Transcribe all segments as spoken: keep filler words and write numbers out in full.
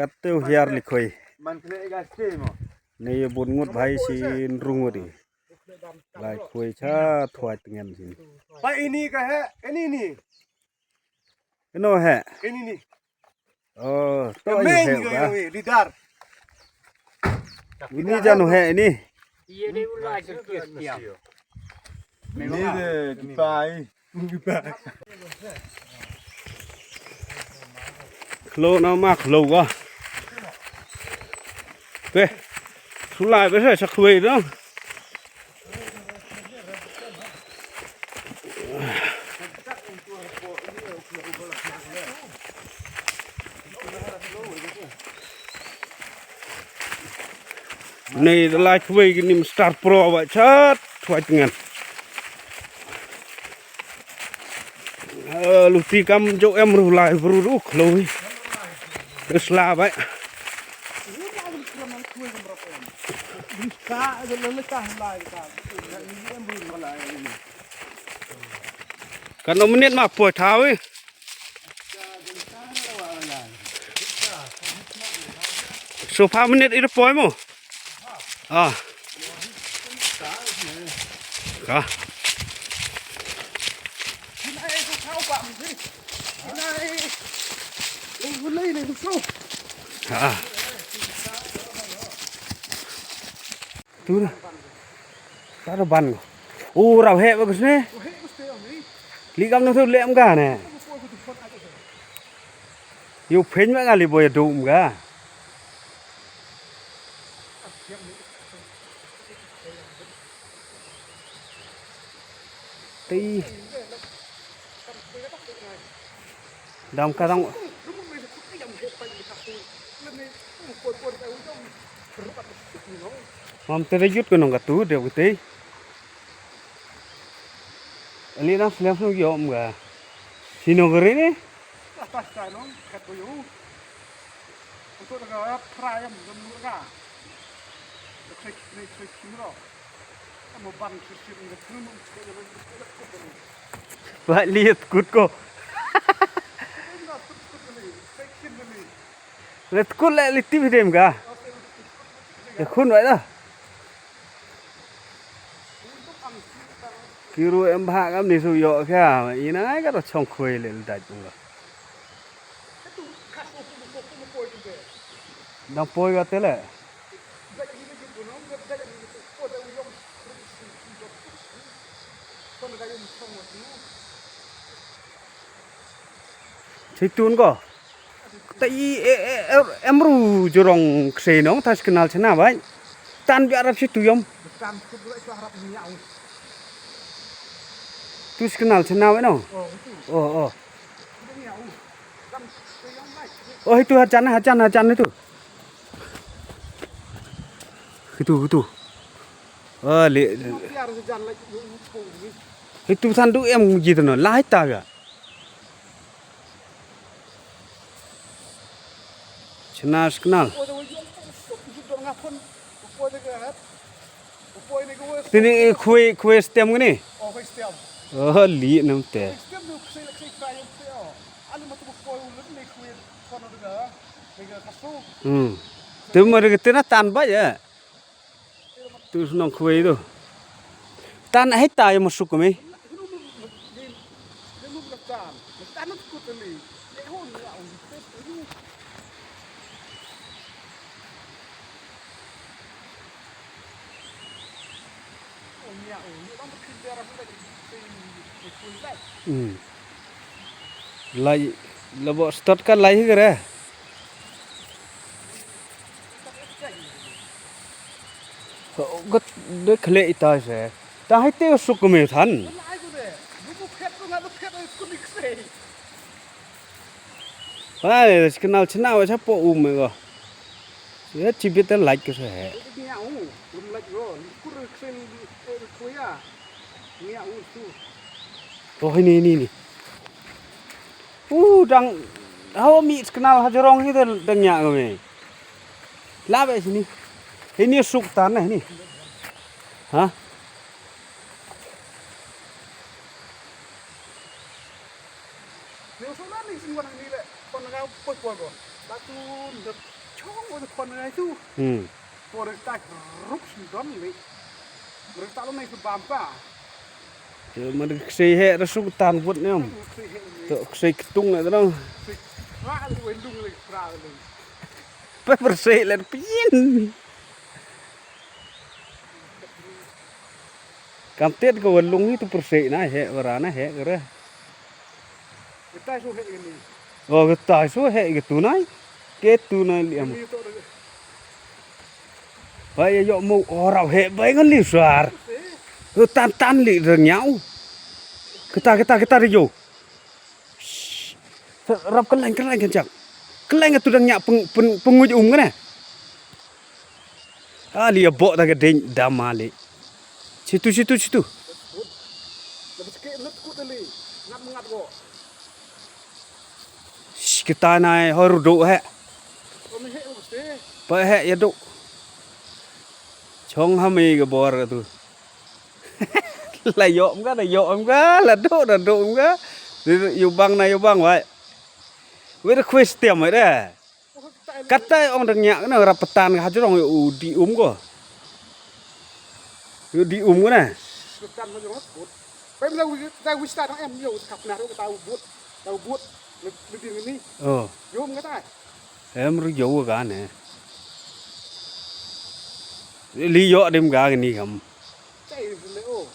Kat te u hiar li khoi. Man kene ga ste mo. Ne ye bun ngut bhai sin rung wadi. Lai khoi cha thwai tngen sin. Pa ini ka he, ini ni. Ino he. Ini ni. Oh, to ayu he ba. Lidar. Ini janu he ini. Ini de kipai. Khlo na ma khlo ga. Pe. Sulai pe sa sa khwai dong. Nei da lai khwai ki nim star pro ba chat khwai tngan. Luti kam jo em ru lai bru ru khlo hi. Sla ba. Kan no minit ma poi thawi. So five minute ira poi mo. Ah. Ka. Ah. Tu na. Ta da ban ko. U rau he ba kusne. Li kam no tu lem ga ne. Yu phen ma ga li boy dum ga. Ti. Dam ka dang. Mam te yut ko nong ka tu de ko te. Ali na slem sung yo mga. Sino gari ni? Atas ka nong kat ko yo. Untuk daga pra yam dum daga. Klik klik klik sino. Ba liet kut ko. Liet kut le liet tip dem ka. Ya khun wai da. Kiru em bha kam ni su yo kya. Ina ka ro chong khoi le dai tung ka. Dang poi ka tele. Chitun ko. Ta i, e, e, e, em ru jurong kse nong tas kenal chena bai. Tan bi arap situ yom. Tu kenal chena bai nong. Oh, oh. Oh, itu hajan, hajan, hajan itu. Itu, itu. Oh, li. Itu sandu em gitu no, lai ta ga. Chena kenal. Tini khui, khui stem gini. Oh, li nam te. Hmm. Tu ma de tina tan ba ya. Tu nong khui tu. Tan hai ta ya masuk kami. Hmm. Lai, labo start ka lai hi kare. Gat de khle ita se. Ta hai te suk me than. Ai, kenal chena wa chapo um me go. Ya chibit te like ke se he. Oh, ini, ini, ini. Uh, dang, hawa mi kenal ha jorong hi dang ya ngame. Labe sini. Ini suk tan ni. Ha? Tatu nda chong wa da khon ngai tu. Hmm. Por ta ruk sindon ni. Mereka tak lo nai sebam ka. Te ma da ksei heh da suk tan wut ne em. Ksei heh ni. To ksei ktung ne dang. Ksei kra le wai lung le kra le. Pe persei le pin. Kam tet ka wa lung hi tu persei na heh wara na heh kare. Kita su heh ni. Oh, kita su heh ke tunai. Ke tunai li am. Ni to de. Bai ya yok mo orang heh bai ngan li suar. Tu tan tan li dang nyau. Kita kita kita ri yo. Shh. Rap kelain kelain kencang. Kelain tu dang nyak peng peng penguj um kan eh. Ah li ya bok ta ke ding dam ali. Situ situ situ. Lebih sikit nak kut tali. Ngap mengat kok. Shh, kita nai hoi rudu heh. Kami heh mesti. Pa heh ya duk. Chong hami ke bor tu. La yok em ka, la yok em ka, la duk, la duk em ka. Yu bang na yu bang wai. Wei da kwis tiam wei da. Kata ong dang nyak na rap petan ka hajrong yu di um ko. Yu di um ko na. Petan ma jong kut. Pem la wi la wi sta dang em yo kap na ro ta u but. Ta u but. Le le ding ni. Oh. Yo um kata. Em ru yo ka ne. Li yo dem ka ni kam. Chai le o.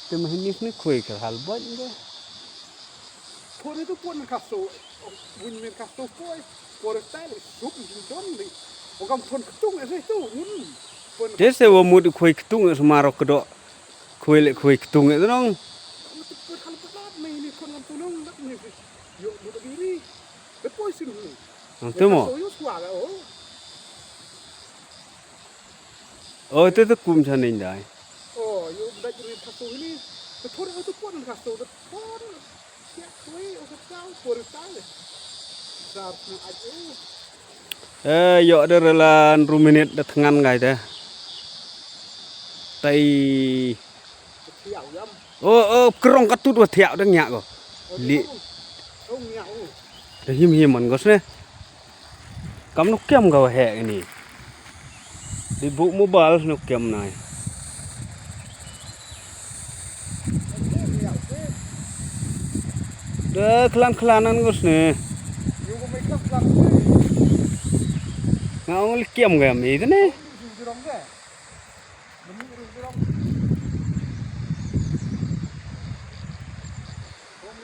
Te ma hinis ni khoi ka hal bot nge. Khoi tu pon ka so. Win men ka so khoi. Khoi ta le sup don le. O kam pon ktung e tu. Un. Pon. Te se wa mut khoi ktung e sma ro kdo. Khoi le khoi ktung e nong. Pon hal bot ni ni pon ngam tu nong dak ni. Yo mut diri. Bet poi sin ni. Ang tu mo. So yo swa ga o. Oh, tu tu kum sa ning dai. Oh, yo dai ri ka so ni. Tu por tu por ka so tu por. Ya, tu o ka tau por ta le. Sar na ajo. Eh, yo de relan ru minit de tengan gai de. Tai. Thiau yam. Oh, oh, kerong katut wa thiak dang nyak ko. Li. Oh, nyak, oh. Dah him him man gos ne. Kam nuk kiam ka wa hek ni. Di bu mobile nuk kiam nai. Dah kelan kelanan gos ne. Nga ong li kiam ka mi ne.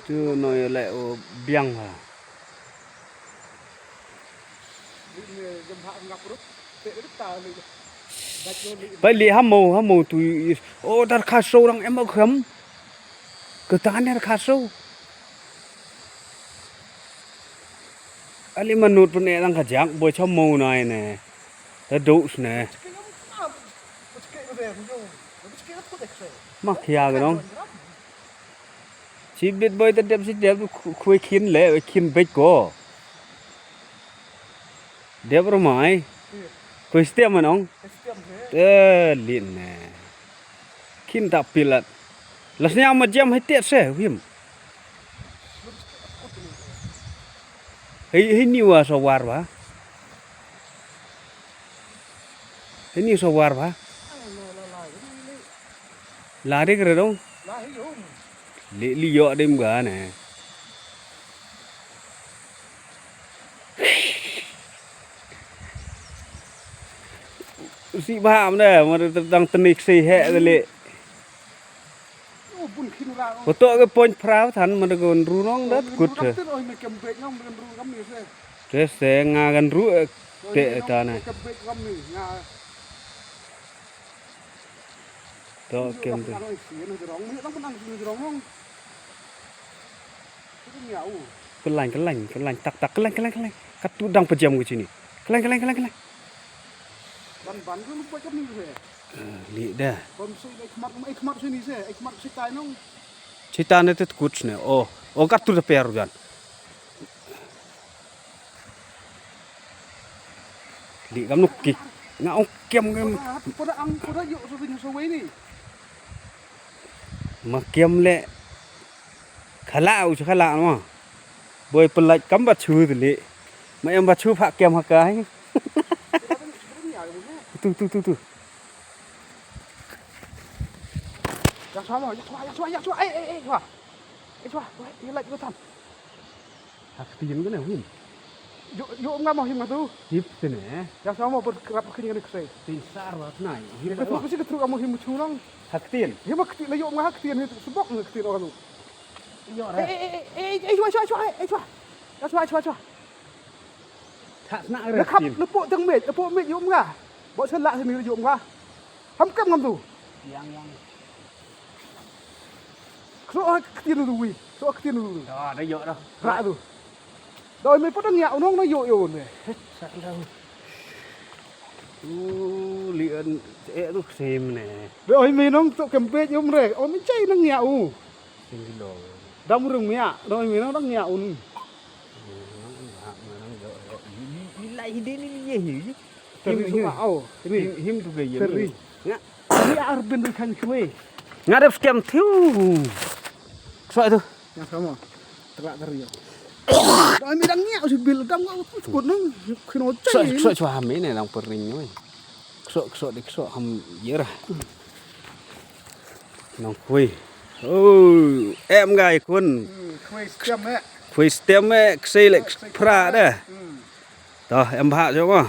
Tu noi leh u biang ha. Pai li hamo hamo tu. O dar khaso rang em kham. Ketan er khaso. Ali manut pun e lang kajak boi chamo nai ne. Ta du sne. Ma khia ga nong. Chi bit boi ta dep chi dep khoi khin le khoi khin bit ko. Dep ro mai. Khoi stem ma nong. Te lin ne. Khin ta pilat. Las nya ma jam hai tet se him. Hei hei ni wa sa war ba. Hei ni sa war ba. La ri kre dong. Li li yo dem ga ne. Si ba am ne ma dang tenik si he de li. Ko to ke point phra than ma de ko ru nong dat kut. Te se nga gan ru te ta ne. To kem te. Kelain kelain kelain tak tak kelain kelain kelain. Katu dang pejam ke sini. Kelain kelain kelain kelain. Ban ban tu lupa kat ni se. Li dah. Kon su ai khmat ai khmat sini se ai khmat si tai nong. Sita ne te kut ne. Oh, oh katu da per jan. Li kam nuk ki. Nga ong kem kem. Pada ang pada yuk su ni su ni. Ma kem le. Khala u khala ma. Boi pelaj kam ba chu le. Ma em ba chu pha kem ha kai. Tu tu tu tu. Ya chwa mo, ya chwa, ya chwa, ya chwa. Eh, eh, eh, chwa. Eh, chwa, chwa, ya laj ko tam. Ha ktien kane him. Yo, yo nga mo him nga tu. Hip tene. Ya sama ber kerap kini kani ksai. Tin sar wa tnai. Him ka tu ba. Kusi ka truk amo him chunong. Ha ktien. Him ka ktien la yo nga ha ktien hit subok nga ktien orang tu. Yo ra. Eh, eh, eh, eh, eh, chwa, chwa, chwa, eh, chwa. Ya chwa, chwa, chwa. Tha sna re ktien. Lepo teng met, lepo met yo nga. Bo sela sini yo nga. Ham kam ngam tu. Yang, yang. Kso ha ktien u wi. Kso ha ktien u wi. Da, da yo da. Ra tu. Da oi me potang ya unong na yo yo ne. Sa da. U li an e tu ksem ne. Da oi me nong to kempet yom re. O me chai nang ya u. Sing lo. Dam rung me ya. Da oi me nong dang ya un. Ni lai hi de ni ye hi. Teri su au. Ini him tu ke ye. Teri. Nga. Ini ar bin du kan kue. Nga dep scam tiu. Kso itu. Yang sama. Terak teri ya. Dai mi dang ngiak si bil dam ngau tu kut nang. Kino cai. Kso kso ham ini dang pering oi. Kso kso dik kso ham yer. Nang kue. Oh, em gai kun. Kue stem eh. Kue stem eh, ksei lek pra dah. Toh, em bha jo ma.